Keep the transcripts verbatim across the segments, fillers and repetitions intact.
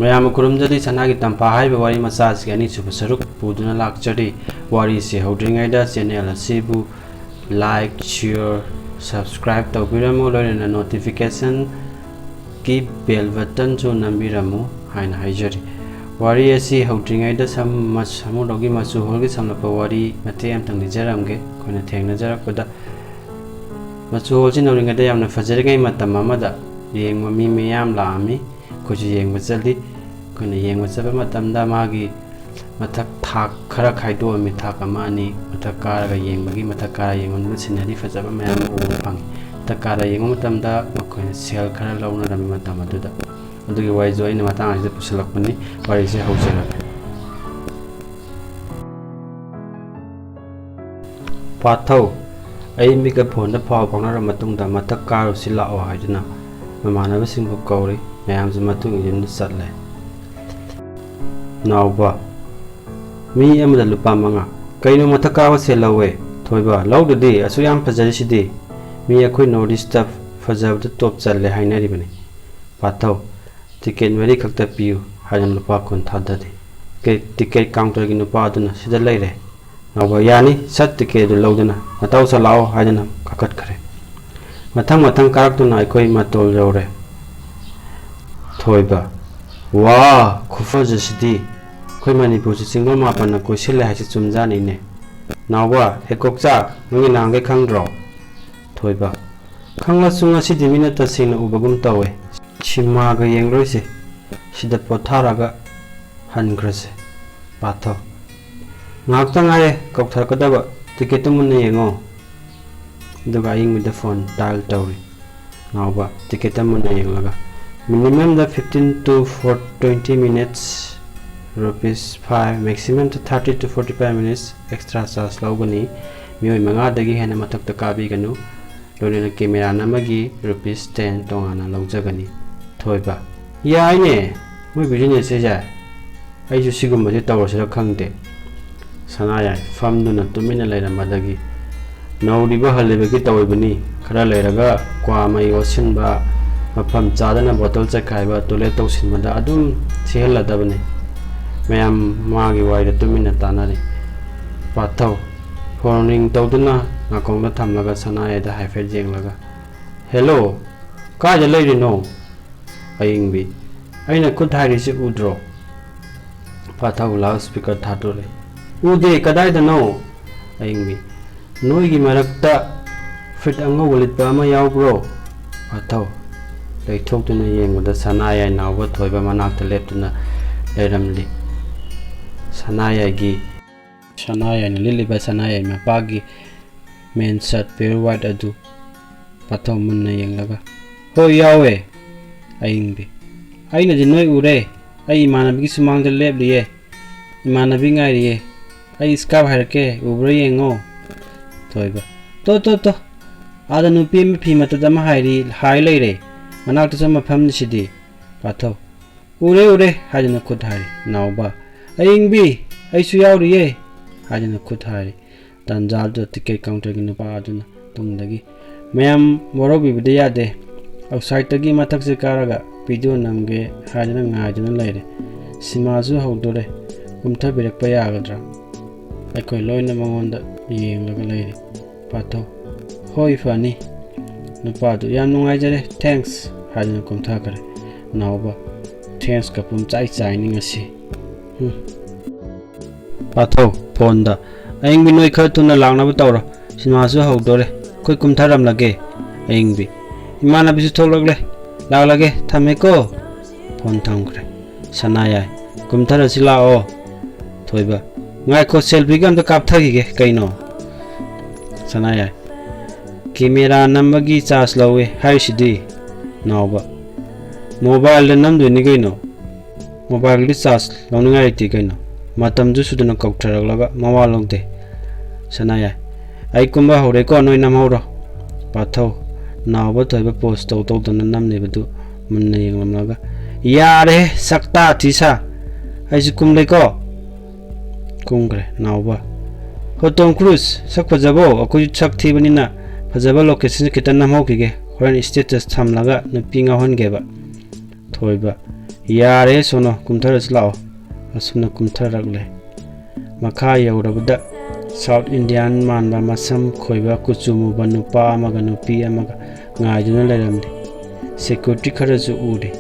ꯃꯌꯥꯝꯕꯨ ꯈꯨꯔꯨꯝꯖꯔꯤ꯫ ꯁꯅꯥꯒꯤ ꯇꯝꯐꯥ ꯍꯥꯏꯔꯤꯕ ꯋꯥꯔꯤ ꯃꯆꯥ ꯑꯁꯤꯒꯤ ꯑꯅꯤꯁꯨꯕ ꯁꯔꯨꯛ ꯄꯨꯗꯨꯅ ꯂꯥꯛꯆꯔꯤ꯫ ꯋꯥꯔꯤꯁꯤ ꯍꯧꯗ꯭ꯔꯤꯉꯩꯗ channel ꯑꯁꯤꯕꯨ like, share, subscribe ꯇꯧꯕꯤꯔꯝꯃꯨ, ꯂꯣꯏꯅꯅ notification ꯒꯤ bell button ꯁꯨ ꯅꯝꯕꯤꯔꯝꯃꯨ ꯍꯥꯏꯅ ꯍꯥꯏꯖꯔꯤ꯫ ꯋꯥꯔꯤ ꯑꯁꯤ ꯍꯧꯗ꯭ꯔꯤꯉꯩꯗ ꯁꯝ-, ꯃꯁ-, ꯁꯥꯃꯨꯔꯧꯒꯤ ꯃꯆꯨ ꯍꯣꯜꯒꯤ ꯁꯝꯂꯞꯄ ꯋꯥꯔꯤ ꯃꯇꯦꯛ ꯑꯃꯇꯪ ꯂꯤꯖꯔꯝꯒꯦ꯫ ꯑꯩꯈꯣꯏꯅ ꯊꯦꯡꯅꯖꯔꯛꯄꯗ, ꯃꯆꯨ ꯍꯣꯜꯁꯤ ꯅꯧꯔꯤꯉꯩꯗ ꯌꯥꯝꯅ ꯐꯖꯔꯤꯉꯩ ꯃꯇꯝ ꯑꯃꯗ ꯌꯦꯡꯕ ꯃꯤ ꯃꯌꯥꯝ ꯂꯥꯛꯑꯝꯃꯤ꯫ ꯑꯩꯈꯣꯏꯁꯨ ꯌꯦꯡꯕ ꯆꯠꯂꯤ꯫ ꯑꯩꯈꯣꯏꯅ ꯌꯦꯡꯕ ꯆꯠꯄ ꯃꯇꯝꯗ ꯃꯥꯒꯤ ꯃꯊꯛ ꯊꯥꯛ ꯈꯔ ꯈꯥꯏꯗꯣꯛꯑꯝꯃꯤ, ꯊꯥꯛ ꯑꯃ ꯑꯅꯤ꯫ ꯃꯊꯛ ꯀꯥꯔꯒ ꯌꯦꯡꯕꯒꯤ, ꯃꯊꯛ ꯀꯥꯔ ꯌꯦꯡꯕꯗ scenery ꯐꯖꯕ ꯃꯌꯥꯝ ꯑꯃ ꯎꯕ ꯐꯪꯉꯤ꯫ ꯃꯊꯛ ꯀꯥꯔ ꯌꯦꯡꯕ ꯃꯇꯝꯗ ꯃꯈꯣꯏꯅ ꯁꯦꯜ ꯈꯔ ꯂꯧꯅꯔꯝꯃꯤ ꯃꯇꯝ ꯑꯗꯨꯗ꯫ ꯑꯗꯨꯒꯤ ꯋꯥꯔꯤꯁꯨ ꯑꯩꯅ ꯃꯇꯥꯡ ꯑꯁꯤꯗ ꯄꯨꯁꯤꯜꯂꯛꯄꯅꯤ꯫ ꯋꯥꯔꯤꯁꯦ ꯍꯧꯖꯔꯒꯦ꯫ ꯄꯥꯊꯧ, ꯑꯏꯝꯕꯤꯒ phone ꯗ ꯄꯥꯎ ꯐꯥꯎꯅꯔꯕ ꯃꯇꯨꯡꯗ ꯃꯊꯛ ꯀꯥꯔꯨꯁꯤ ꯂꯥꯛꯑꯣ ꯍꯥꯏꯗꯨꯅ ꯃꯃꯥꯟꯅꯕꯁꯤꯡꯕꯨ ꯀꯧꯔꯤ꯫ ꯃꯌꯥꯝꯁꯨ ꯃꯇꯨꯡ ꯏꯟꯗꯨꯅ ꯆꯠꯂꯦ꯫ ꯅꯥꯎꯕ, ꯃꯤ ꯑꯃꯗ ꯂꯨꯄꯥ ꯃꯉꯥ꯫ ꯀꯩꯅꯣ, ꯃꯊꯛ ꯀꯥꯕ ꯁꯦꯜ ꯂꯧꯋꯦ? ꯊꯣꯏꯕ, ꯂꯧꯗ꯭ꯔꯗꯤ, ꯑꯁꯨꯛ ꯌꯥꯝ ꯐꯖꯔꯤꯁꯤꯗꯤ꯫ ꯃꯤ ꯑꯩꯈꯣꯏ North East ꯇ ꯐꯖꯕꯗ top ꯆꯜꯂꯦ ꯍꯥꯏꯅꯔꯤꯕꯅꯤ꯫ ꯄꯥꯊꯧ, ticket ꯃꯔꯤ ꯈꯛꯇ ꯄꯤꯌꯨ ꯍꯥꯏꯗꯨꯅ ꯂꯨꯄꯥ ꯀꯨꯟ ꯊꯥꯗꯔꯤ꯫ ꯀꯦ-, ticket counter ꯒꯤ ꯅꯨꯄꯥ ꯑꯗꯨꯅ, ꯁꯤꯗ ꯂꯩꯔꯦ꯫ ꯅꯥꯎꯕ, ꯌꯥꯅꯤ, ꯁꯠ ticket ꯑꯗꯨ ꯂꯧꯗꯨꯅ ꯅꯇꯥꯎ ꯁꯠ ꯂꯥꯛꯑꯣ ꯍꯥꯏꯗꯨꯅ ꯀꯥꯈꯠꯈ꯭ꯔꯦ꯫ ꯃꯊꯪ ꯃꯊꯪ ꯀꯥꯔꯛꯇꯨꯅ ꯑꯩꯈꯣꯏ ꯃꯇꯣꯜ ꯌꯧꯔꯦ꯫ ꯊꯣꯏꯕ, ꯋꯥ, ꯈꯨꯐꯖꯁꯤꯗꯤ! ꯑꯩꯈꯣꯏ ꯃꯅꯤꯄꯨꯔꯁꯤ ꯆꯤꯡꯗꯣꯟ ꯃꯥꯄꯟꯅ ꯀꯣꯏꯁꯤꯜꯂꯦ ꯍꯥꯏꯁꯤ ꯆꯨꯝꯖꯥꯠꯅꯤꯅꯦ꯫ ꯅꯥꯎꯕ, ꯍꯦ ꯀꯣꯛꯆꯥ, ꯅꯪꯒꯤ ꯅꯍꯥꯟꯈꯩ ꯈꯪꯗ꯭ꯔꯣ? ꯊꯣꯏꯕ, ꯈꯪꯂꯁꯨ ꯉꯁꯤꯗꯤ ꯃꯤꯠꯅ ꯇꯁꯦꯡꯅ ꯎꯕꯒꯨꯝ ꯇꯧꯋꯦ꯫ ꯁꯤꯃꯥꯒ ꯌꯦꯡꯂꯣꯏꯁꯦ, ꯁꯤꯗ ꯄꯣꯊꯥꯔꯒ ꯍꯟꯈ꯭ꯔꯁꯦ꯫ ꯄꯥꯊꯧ, ꯉꯥꯏꯍꯥꯛꯇ ꯉꯥꯏꯔꯦ ꯀꯧꯊꯔꯛꯀꯗꯕ, ticket ꯇꯨ ꯃꯨꯟꯅ ꯌꯦꯡꯉꯣ꯫ ꯑꯗꯨꯒ ꯑꯏꯪꯕꯗ phone dial ꯇꯧꯔꯤ꯫ ꯅꯥꯎꯕ, ticket ꯑꯃ ꯃꯨꯟꯅ ꯌꯦꯡꯂꯒ, minimum the fifteen to for twenty minutes, rupees five, maximum the thirty to forty five minutes extra charge ꯂꯧꯒꯅꯤ꯫ ꯃꯤꯑꯣꯏ ꯃꯉꯥꯗꯒꯤ ꯍꯦꯟꯅ ꯃꯊꯛꯇ ꯀꯥꯕꯤꯒꯅꯨ꯫ ꯂꯣꯏꯅꯅ cameraman ꯑꯃꯒꯤ rupees ten ꯇꯣꯉꯥꯟꯅ ꯂꯧꯖꯒꯅꯤ꯫ ꯊꯣꯏꯕ, ꯌꯥꯏꯅꯦ, ꯃꯣꯏ business ꯁꯦ ꯌꯥꯏ꯫ ꯑꯩꯁꯨ ꯁꯤꯒꯨꯝꯕꯁꯦ ꯇꯧꯔꯁꯤꯔ ꯈꯪꯗꯦ꯫ ꯁꯅꯥꯌꯥꯏ ꯐꯝꯗꯨꯅ ꯇꯨꯃꯤꯟꯅ ꯂꯩꯔꯝꯕꯗꯒꯤ, ꯅꯧꯔꯤꯕ ꯍꯜꯂꯤꯕꯒꯤ ꯇꯧꯔꯤꯕꯅꯤ꯫ ꯈꯔ ꯂꯩꯔꯒ ꯀ꯭ꯋꯥ ꯃꯩ ꯑꯣꯠꯁꯤꯟꯕ, ꯃꯐꯝ ꯆꯥꯗꯅ ꯕꯣꯇꯜ ꯆꯥꯏꯈꯥꯏꯕ, ꯇꯣꯏꯂꯦꯠ ꯇꯧꯁꯤꯟꯕꯗ ꯑꯗꯨꯝ ꯊꯤꯍꯜꯂꯗꯕꯅꯤ꯫ ꯃꯌꯥꯝ ꯃꯥꯒꯤ ꯋꯥꯔꯤꯗ ꯇꯨꯃꯤꯟꯅ ꯇꯥꯟꯅꯔꯤ꯫ ꯄꯥꯊꯧ, ꯐꯣꯟ ꯔꯤꯡ ꯇꯧꯗꯨꯅ ꯅꯥꯀꯣꯡꯗ ꯊꯝꯂꯒ ꯁꯅꯥꯌꯥꯏꯗ ꯍꯥꯏꯐꯦꯠ ꯌꯦꯡꯂꯒ, "ꯍꯦꯜꯂꯣ, ꯀꯥꯏꯗ ꯂꯩꯔꯤꯅꯣ?" ꯑꯌꯤꯡꯕꯤ, "ꯑꯩꯅ ꯈꯨꯠ ꯍꯥꯏꯔꯤꯁꯤ ꯎꯗ꯭ꯔꯣ?" ꯄꯥꯊꯧ, ꯂꯥꯎꯠ ꯁ꯭ꯄꯤꯀꯔ ꯊꯥꯗꯣꯔꯦ꯫ "ꯎꯗꯦ, ꯀꯗꯥꯏꯗꯅꯣ?" ꯑꯌꯤꯡꯕꯤ, "ꯅꯣꯏꯒꯤ ꯃꯔꯛꯇ ꯐꯨꯔꯤꯠ ꯑꯉꯧꯕ ꯂꯤꯠꯄ ꯑꯃ ꯌꯥꯎꯕ꯭ꯔꯣ?" ꯄꯥꯊꯧ, ꯂꯩꯊꯣꯛꯇꯨꯅ ꯌꯦꯡꯕꯗ ꯁꯅꯥꯌꯥꯏ ꯅꯥꯎꯕ ꯊꯣꯏꯕ ꯃꯅꯥꯛꯇ ꯂꯦꯞꯇꯨꯅ ꯂꯩꯔꯝꯂꯤ꯫ ꯁꯅꯥꯌꯥꯏꯒꯤ, ꯁꯅꯥꯌꯥꯏꯅ ꯂꯤꯠꯂꯤꯕ ꯁꯅꯥꯌꯥꯏ ꯃꯄꯥꯒꯤ ꯃꯦꯟ ꯁꯔꯠ ꯄ꯭ꯌꯨꯔ ꯋꯥꯏꯠ ꯑꯗꯨ ꯄꯥꯊꯧ ꯃꯨꯟꯅ ꯌꯦꯡꯂꯒ, "ꯍꯣꯏ, ꯌꯥꯎꯋꯦ꯫" ꯑꯌꯤꯡꯕꯤ, "ꯑꯩꯅꯗꯤ ꯅꯣꯏ ꯎꯔꯦ꯫ ꯑꯩ ꯏꯃꯥꯟꯅꯕꯤꯒꯤ ꯁꯨꯃꯥꯡꯗ ꯂꯦꯞꯂꯤꯌꯦ꯫ ꯏꯃꯥꯟꯅꯕꯤ ꯉꯥꯏꯔꯤꯌꯦ꯫ ꯑꯩ ꯁ꯭ꯀꯥꯔꯞ ꯍꯥꯏꯔꯛꯀꯦ, ꯎꯕ꯭ꯔꯥ ꯌꯦꯡꯉꯣ꯫" ꯊꯣꯏꯕ, "ꯇꯣ, ꯇꯣ, ꯇꯣ! ꯑꯥꯗ ꯅꯨꯄꯤ ꯑꯃ ꯐꯤ ꯃꯇꯠ ꯑꯃ ꯍꯥꯏꯔꯤ, ꯍꯥꯏ ꯂꯩꯔꯦ꯫ ꯃꯅꯥꯛꯇꯁꯨ ꯑꯃ ꯐꯝꯂꯤꯁꯤꯗꯤ꯫" ꯄꯥꯊꯧ, "ꯎꯔꯦ, ꯎꯔꯦ" ꯍꯥꯏꯗꯨꯅ ꯈꯨꯠ ꯍꯥꯏꯔꯤ꯫ ꯅꯥꯎꯕ, "ꯑꯌꯤꯡꯕꯤ, ꯑꯩꯁꯨ ꯌꯥꯎꯔꯤꯌꯦ" ꯍꯥꯏꯗꯨꯅ ꯈꯨꯠ ꯍꯥꯏꯔꯤ꯫ ꯇꯥꯟꯖꯥꯗꯨꯗ ꯇꯤꯀꯦꯠ ꯀꯥꯎꯟꯇꯔꯒꯤ ꯅꯨꯄꯥ ꯑꯗꯨꯅ ꯇꯨꯡꯗꯒꯤ, "ꯃꯌꯥꯝ ꯋꯥꯔꯧꯕꯤꯕꯗꯤ ꯌꯥꯗꯦ꯫ ꯑꯥꯎꯠꯁꯥꯏꯠꯇꯒꯤ ꯃꯊꯛꯁꯦ ꯀꯥꯔꯒ ꯚꯤꯗꯤꯑꯣ ꯅꯝꯒꯦ ꯍꯥꯏꯗꯨꯅ ꯉꯥꯏꯗꯨꯅ ꯂꯩꯔꯦ꯫ ꯁꯤꯃꯥꯁꯨ ꯍꯧꯗꯣꯔꯦ꯫ ꯀꯨꯝꯊꯕꯤꯔꯛꯄ ꯌꯥꯒꯗ꯭ꯔꯥ?" ꯑꯩꯈꯣꯏ ꯂꯣꯏꯅ ꯃꯉꯣꯟꯗ ꯌꯦꯡꯂꯒ ꯂꯩꯔꯤ꯫ ꯄꯥꯊꯧ, "ꯍꯣꯏ, ꯐꯅꯤ꯫" ꯅꯨꯄꯥꯗꯨ, "ꯌꯥꯝ ꯅꯨꯡꯉꯥꯏꯖꯔꯦ, ꯊꯦꯡꯛꯁ" ꯍꯥꯏꯗꯨꯅ ꯀꯨꯝꯊꯈ꯭ꯔꯦ꯫ ꯅꯥꯎꯕ, "ꯊꯦꯡꯛꯁꯀ ꯄꯨꯝ ꯆꯥꯏ ꯆꯥꯏꯅꯤ ꯉꯁꯤ꯫ ꯍꯨꯝ꯫" ꯄꯥꯊꯧ, ꯐꯣꯟꯗ, "ꯑꯌꯤꯡꯕꯤ, ꯅꯣꯏ ꯈꯔ ꯊꯨꯅ ꯂꯥꯛꯅꯕ ꯇꯧꯔꯣ, ꯁꯤꯃꯥꯁꯨ ꯍꯧꯗꯣꯔꯦ, ꯑꯩꯈꯣꯏ ꯀꯨꯝꯊꯔꯝꯂꯒꯦ꯫" ꯑꯌꯤꯡꯕꯤ, "ꯏꯃꯥꯟꯅꯕꯤꯁꯨ ꯊꯣꯛꯂꯛꯂꯦ, ꯂꯥꯛꯂꯒꯦ, ꯊꯝꯃꯦꯀꯣ꯫" ꯐꯣꯟ ꯊꯝꯈ꯭ꯔꯦ꯫ ꯁꯅꯥꯌꯥꯏ, "ꯀꯨꯝꯊꯔꯁꯤ ꯂꯥꯛꯑꯣ꯫" ꯊꯣꯏꯕ, "ꯉꯥꯏꯈꯣ, ꯁꯦꯜꯐꯤꯒ ꯑꯝꯇ ꯀꯥꯞꯊꯈꯤꯒꯦ ꯀꯩꯅꯣ꯫" ꯁꯅꯥꯌꯥꯏ, "ꯀꯦꯃꯦꯔꯥ ꯅꯝꯕꯒꯤ ꯆꯥꯔꯖ ꯂꯧꯋꯦ ꯍꯥꯏꯔꯤꯁꯤꯗꯤ꯫" ꯅꯥꯎꯕ, "ꯃꯣꯕꯥꯏꯜꯗ ꯅꯝꯗꯣꯏꯅꯤ ꯀꯩꯅꯣ꯫ ꯃꯣꯕꯥꯏꯜꯒꯤ ꯆꯥꯔꯖ ꯂꯧꯅꯤꯡꯉꯥꯏ ꯂꯩꯇꯦ ꯀꯩꯅꯣ꯫" ꯃꯇꯝꯁꯨ ꯁꯨꯗꯅ ꯀꯧꯊꯔꯛꯂꯒ ꯃꯋꯥ ꯂꯧꯗꯦ꯫ ꯁꯅꯥꯌꯥꯏ, "ꯑꯩ ꯀꯨꯝꯕ ꯍꯧꯔꯦꯀꯣ, ꯅꯣꯏ ꯅꯝꯍꯧꯔꯣ꯫" ꯄꯥꯊꯧ, ꯅꯥꯎꯕ ꯊꯣꯏꯕ ꯄꯣꯁ ꯇꯧ ꯇꯧꯗꯅ ꯅꯝꯂꯤꯕꯗꯨ ꯃꯨꯟꯅ ꯌꯦꯡꯂꯝꯂꯒ, "ꯌꯥꯔꯦꯍꯦ, ꯁꯛꯇꯥ ꯊꯤ ꯁꯥ꯫ ꯑꯩꯁꯨ ꯀꯨꯝꯂꯦꯀꯣ꯫" ꯀꯨꯝꯈ꯭ꯔꯦ꯫ ꯅꯥꯎꯕ, "ꯍꯣ ꯇꯣꯝ ꯀ꯭ꯔꯨꯖ, ꯁꯛ ꯐꯖꯕꯣ? ꯑꯩꯈꯣꯏꯁꯨ ꯁꯛ ꯊꯤꯕꯅꯤꯅ ꯐꯖꯕ ꯂꯣꯀꯦꯁꯟꯁꯦ ꯈꯤꯇꯪ ꯅꯝꯍꯧꯈꯤꯒꯦ, ꯍꯣꯔꯦꯟ status ꯊꯝꯂꯒ ꯅꯨꯄꯤ ꯉꯥꯎꯍꯟꯒꯦꯕ꯫ ꯊꯣꯏꯕ, ꯌꯥꯔꯦ ꯁꯣꯅꯣ, ꯀꯨꯝꯊꯔꯁꯤ ꯂꯥꯛꯑꯣ꯫ ꯑꯁꯨꯝꯅ ꯀꯨꯝꯊꯔꯛꯂꯦ꯫ ꯃꯈꯥ ꯌꯧꯔꯕꯗ South Indian ꯃꯥꯟꯕ ꯃꯁꯝ ꯈꯣꯏꯕ ꯀꯨꯆꯨ ꯃꯨꯕ ꯅꯨꯄꯥ ꯑꯃꯒ ꯅꯨꯄꯤ ꯑꯃꯒ ꯉꯥꯏꯗꯨꯅ ꯂꯩꯔꯝꯂꯤ꯫ Security ꯈꯔꯁꯨ ꯎꯔꯤ꯫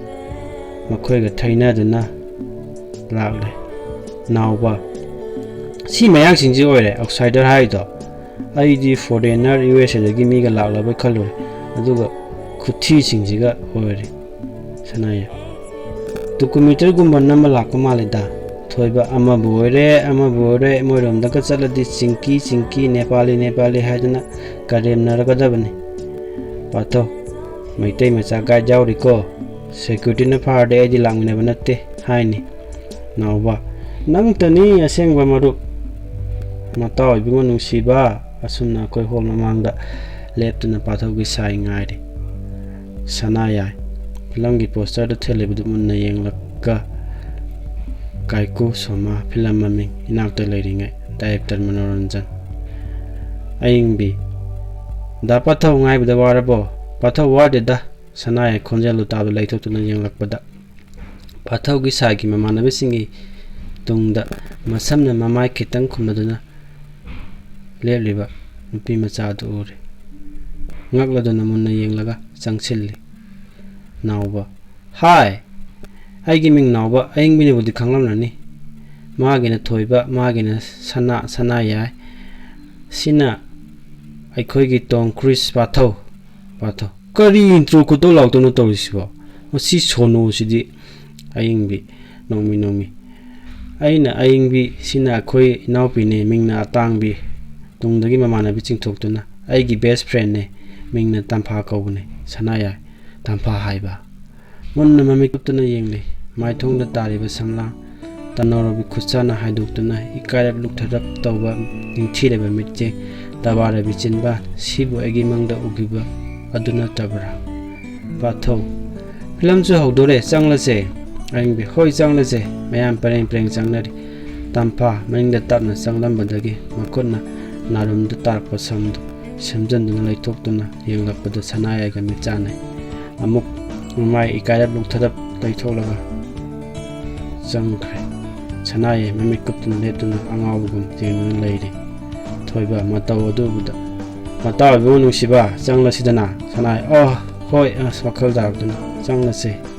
ꯃꯈꯣꯏꯒ ꯊꯩꯅꯗꯨꯅ ꯂꯥꯛꯂꯦ꯫ ꯅꯥꯎꯕ, ꯁꯤ ꯃꯌꯥꯡꯁꯤꯡꯁꯤ ꯑꯣꯏꯔꯦ outsider ꯍꯥꯏꯗꯣ꯫ ꯑꯩꯗꯤ foreigner U S A ꯗꯒꯤ ꯃꯤꯒ ꯂꯥꯛꯂꯕꯣꯏ ꯈꯜꯂꯨꯔꯦ, ꯑꯗꯨꯒ ꯈꯨꯊꯤꯁꯤꯡꯁꯤꯒ ꯑꯣꯏꯔꯦ꯫ ꯁꯅꯥꯌꯥꯏ, documentary ꯒꯨꯝꯕ ꯅꯝꯕ ꯂꯥꯛꯄ ꯃꯥꯜꯂꯤꯗ꯫ ꯊꯣꯏꯕ, ꯑꯃꯕꯨ ꯑꯣꯏꯔꯦ ꯑꯃꯕꯨ ꯑꯣꯏꯔꯦ, ꯃꯣꯏꯔꯣꯝꯗꯒ ꯆꯠꯂꯗꯤ ꯆꯤꯡꯀꯤ ꯆꯤꯡꯀꯤ, ꯅꯦꯄꯥꯂꯤ ꯅꯦꯄꯥꯂꯤ ꯍꯥꯏꯗꯨꯅ ꯀꯔꯦꯝꯅꯔꯒꯗꯕꯅꯤ꯫ ꯄꯥꯊꯧ, ꯃꯩꯇꯩ ꯃꯆꯥ guide ꯌꯥꯎꯔꯤꯀꯣ, security ꯅ ꯐꯥꯔꯗꯤ ꯑꯩꯗꯤ ꯂꯥꯛꯃꯤꯟꯅꯕ ꯅꯠꯇꯦ ꯍꯥꯏꯅꯤ꯫ ꯅꯥꯎꯕ, ꯅꯪꯇꯅꯤ ꯑꯁꯦꯡꯕ ꯃꯔꯨꯞ꯫ ꯃꯇꯥꯎ ꯏꯕꯨꯡꯉꯣ ꯅꯨꯡꯁꯤꯕ꯫ ꯑꯁꯨꯝꯅ ꯑꯩꯈꯣꯏ hall ꯃꯃꯥꯡꯗ ꯂꯦꯞꯇꯨꯅ ꯄꯥꯊꯧꯒꯤ ꯁꯥꯏ ꯉꯥꯏꯔꯤ꯫ ꯁꯅꯥꯌꯥꯏ, ꯐꯤꯂꯝꯒꯤ poster ꯗ ꯊꯦꯠꯂꯤꯕꯗꯨ ꯃꯨꯟꯅ ꯌꯦꯡꯂꯒ, ꯀꯥꯏꯀꯨ ꯁꯣꯃꯥ, ꯐꯤꯂꯝ ꯃꯃꯤꯡ, ꯏꯅꯥꯛꯇ ꯂꯩꯔꯤꯉꯩ, director ꯃꯅꯣꯔꯟꯖꯟ꯫ ꯑꯌꯤꯡꯕꯤ, ꯗꯥ ꯄꯥꯊꯧ, ꯉꯥꯏꯕꯗ ꯋꯥꯔꯕꯣ? ꯄꯥꯊꯧ, ꯋꯥꯗꯦꯗ꯫ ꯁꯅꯥꯌꯥꯏ ꯈꯣꯟꯖꯦꯜꯗꯨ ꯇꯥꯕꯗ ꯂꯩꯊꯣꯛꯇꯨꯅ ꯌꯦꯡꯂꯛꯄꯗ, ꯄꯥꯊꯧꯒꯤ ꯁꯥꯏꯒꯤ ꯃꯃꯥꯟꯅꯕꯁꯤꯡꯒꯤ ꯇꯨꯡꯗ ꯃꯁꯝꯅ ꯃꯃꯥꯏ ꯈꯤꯇꯪ ꯈꯨꯝꯂꯗꯨꯅ ꯂꯦꯞꯂꯤꯕ ꯅꯨꯄꯤ ꯃꯆꯥ ꯑꯗꯨ ꯎꯔꯦ꯫ ꯉꯛꯂꯗꯨꯅ ꯃꯨꯟꯅ ꯌꯦꯡꯂꯒ ꯆꯪꯁꯤꯜꯂꯤ꯫ ꯅꯥꯎꯕ, ꯍꯥꯏ! ꯑꯩꯒꯤ ꯃꯤꯡ ꯅꯥꯎꯕ, ꯑꯌꯤꯡꯕꯤꯅꯕꯨꯗꯤ ꯈꯪꯂꯝꯂꯅꯤ꯫ ꯃꯥꯒꯤꯅ ꯊꯣꯏꯕ, ꯃꯥꯒꯤꯅ ꯁꯅꯥ, ꯁꯅꯥꯌꯥꯏ꯫ ꯁꯤꯅ ꯑꯩꯈꯣꯏꯒꯤ ꯇꯣꯝ ꯀ꯭ꯔꯨꯏꯁ ꯄꯥꯊꯧ꯫ ꯄꯥꯊꯧ, ꯀꯔꯤ intro ꯈꯨꯇꯧ ꯂꯥꯎꯇꯧꯅꯣ ꯇꯧꯔꯤꯁꯤꯕꯣ? ꯃꯁꯤ ꯁꯣꯅꯣꯁꯤꯗꯤ꯫ ꯑꯌꯤꯡꯕꯤ, ꯅꯣꯡꯃꯤ ꯅꯣꯡꯃꯤ꯫ ꯑꯩꯅ ꯑꯌꯤꯡꯕꯤ, ꯁꯤꯅ ꯑꯩꯈꯣꯏ ꯏꯅꯥꯎꯄꯤꯅꯦ, ꯃꯤꯡꯅ ꯑꯇꯥꯡꯕꯤ꯫ ꯇꯨꯡꯗꯒꯤ ꯃꯃꯥꯟꯅꯕꯤ ꯆꯤꯡꯊꯣꯛꯇꯨꯅ, ꯑꯩꯒꯤ best friend ꯅꯦ, ꯃꯤꯡꯅ ꯇꯝꯐꯥ ꯀꯧꯕꯅꯦ꯫ ꯁꯅꯥꯌꯥꯏ, ꯇꯝꯐꯥ ꯍꯥꯏꯕ꯫ ꯃꯨꯟꯅ ꯃꯃꯤꯠ ꯀꯨꯞꯇꯨꯅ ꯌꯦꯡꯂꯤ꯫ ꯃꯥꯏꯊꯣꯡꯗ ꯇꯥꯔꯤꯕ ꯁꯝꯂꯥꯡ ꯇꯅꯧꯔꯕꯤ ꯈꯨꯠꯁꯥꯅ ꯍꯥꯏꯗꯣꯛꯇꯨꯅ ꯏꯀꯥꯏꯔꯞ ꯂꯨꯛꯊꯔꯞ ꯇꯧꯕ ꯅꯤꯡꯊꯤꯔꯕ ꯃꯤꯠꯌꯦꯡ, ꯇꯕꯥꯔꯕꯤ ꯆꯤꯟꯕꯥꯟ, ꯁꯤꯕꯨ ꯑꯩꯒꯤ ꯃꯪꯗ ꯎꯈꯤꯕ ꯑꯗꯨ ꯅꯠꯇꯕ꯭ꯔꯥ? ꯄꯥꯊꯧ, ꯐꯤꯂꯝꯁꯨ ꯍꯧꯗꯣꯔꯦ, ꯆꯪꯂꯁꯦ꯫ ꯑꯌꯤꯡꯕꯤ, ꯍꯣꯏ, ꯆꯪꯂꯁꯦ꯫ ꯃꯌꯥꯝ ꯄꯔꯦꯡ ꯄꯔꯦꯡ ꯆꯪꯅꯔꯤ꯫ ꯇꯝꯐꯥ ꯃꯅꯤꯡꯗ ꯇꯞꯅ ꯆꯪꯂꯝꯕꯗꯒꯤ ꯃꯈꯨꯠꯅ ꯅꯥꯔꯨꯝꯗ ꯇꯥꯔꯛꯄ ꯁꯝꯗꯨ ꯁꯦꯝꯖꯤꯟꯗꯨꯅ ꯂꯩꯊꯣꯛꯇꯨꯅ ꯌꯦꯡꯂꯛꯄꯗ ꯁꯅꯥꯌꯥꯏꯒ ꯃꯤꯠ ꯆꯥꯟꯅꯩ꯫ ꯑꯃꯨꯛ ꯃꯃꯥꯏ ꯏꯀꯥꯏꯔꯞ ꯂꯨꯛꯊꯔꯞ ꯂꯩꯊꯣꯛꯂꯒ ꯆꯪꯈ꯭ꯔꯦ꯫ ꯁꯅꯥꯌꯥꯏ ꯃꯃꯤꯠ ꯀꯨꯞꯇꯨꯅ ꯂꯦꯞꯇꯨꯅ ꯑꯉꯥꯎꯕꯒꯨꯝ ꯌꯦꯡꯗꯨꯅ ꯂꯩꯔꯤ꯫ ꯊꯣꯏꯕ ꯃꯇꯧ ꯑꯗꯨ ꯎꯕꯗ, "ꯃꯇꯥꯎ ꯏꯕꯨꯡꯉꯣ ꯅꯨꯡꯁꯤꯕ, ꯆꯪꯂꯁꯤꯗꯅ?" ꯁꯅꯥꯌꯥꯏ, "ꯑꯣ, ꯍꯣꯏ," ꯑꯁ, ꯋꯥꯈꯜ ꯇꯥꯔꯛꯇꯨꯅ, "ꯆꯪꯂꯁꯦ꯫